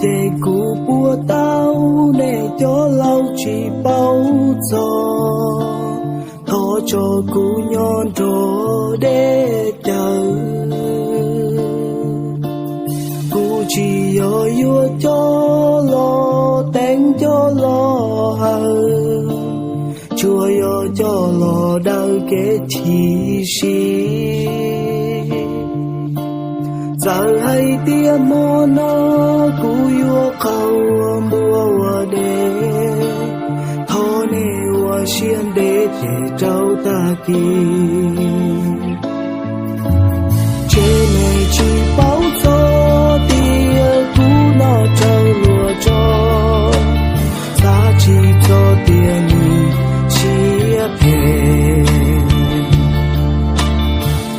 ces kuv puas tau nej cov laus tsis paub txog. Thov tso kuv nyob nrog deb cawv. Kuv tsis yog yuav coj los teev coj los hawm, tsuas yog coj los daws kev chim siab. Txawm hais tias hmo no kuv yuav qaug ua npua ua dej, thov nej ua siab ntev ces rau tag kis. Ntshe nej tsis paub txog tias kuv noj raug luag tso, xav tsis txog tias nws siab phem.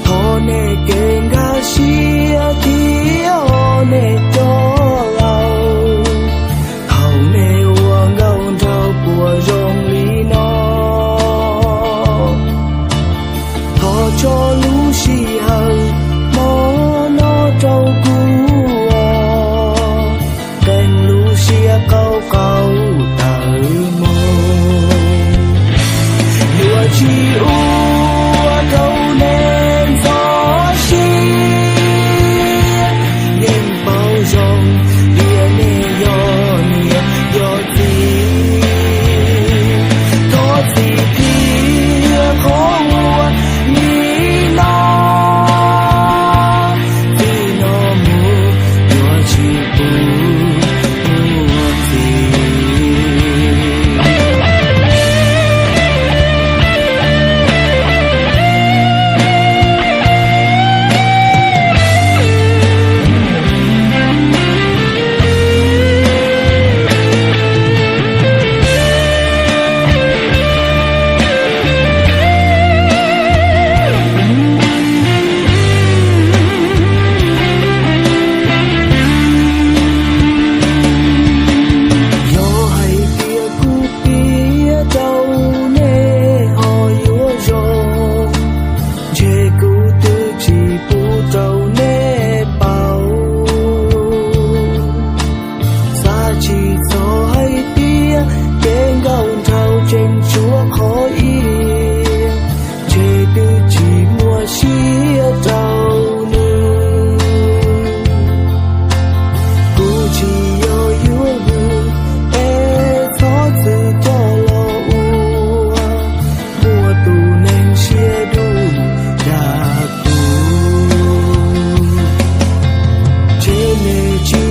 Thov nej kev nkag siab thiab nej cov laus, thaum nej ua nkauj nraug puas zoo li no. Thov tso lub sij hawm hmo no rau kuv, qee lub siab qaug qaug tawm mus. Yuav tsis ua rau nej ntxhov siab, yeej paub zoo tias nej yog niam yog txiv. Thov txim thiab qhov uas nim no txij no mus yuav tsis pub muaj txiv. Yog hais tias kuv piav rau nej ho yuav zoo, ntshe kuv twb tsis pub rau nej paub. Xav tsis txog hais tias kev nkauj nraug tseem tshuav qhov ib, ntshe twb tsis muaj siab rau nws. Kuv tsis yog yuav vwm es txhob txwm coj los ua, muaj tus neeg siab dub dag kuv. Ntshe nej tsis